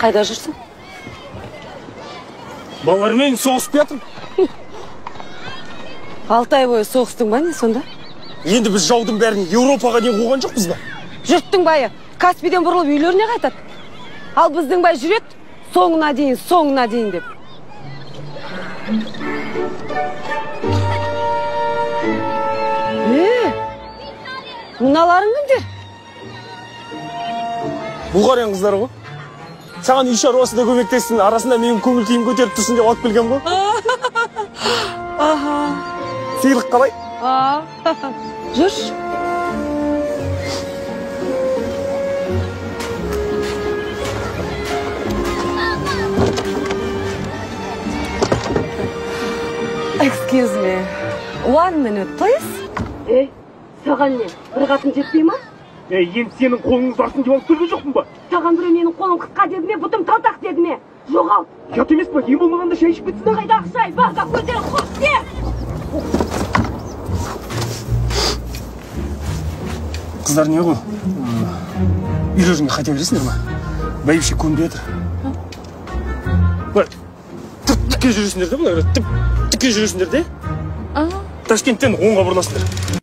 Қайда жүрсің? Балалармен соғысып жатырмын. 6 ай бойы соғыстың ба не сонда? Енді біз жаудың бәрін Еуропаға дейін қуған жоқпыз ба? Жұрттың байы Каспийден бұрылып үйлеріне қайтады. Ал біздің бай жүреді соңына дейін, соңына дейін деп. Мыналарың кімдер? Бұлғариян қыздары ғой. Саған үй шаруасында көмектессін, арасында менің көңіл күйім көтеріп тұрсын деп алып келген ғой. Аха. Сыйлық қалай? Жүрші. Excuse me. 1 minute, please. Ей, саған не? Бір қатын жетпей ма? Ей, енді сенің қолың ұзарсын деп алып келген жоқпын ба? Саған біреу менің қолым қысқа деді ме, бұтым талтақ деді ме? Жоғал. Ұят емес па? Ең болмағанда шай ішіп кетсін. Қайдағы шай? Бар да көздерін құрт де! Қыздар не ғой? Үйлеріңе қайта бересіңдер ма? Бәйбіше көнбей жатыр. Былай тіп-тіке жүресіңдер де, былай тіп-тіке жүресіңдер де. Ташкенттен оңға бұрыласыңдар.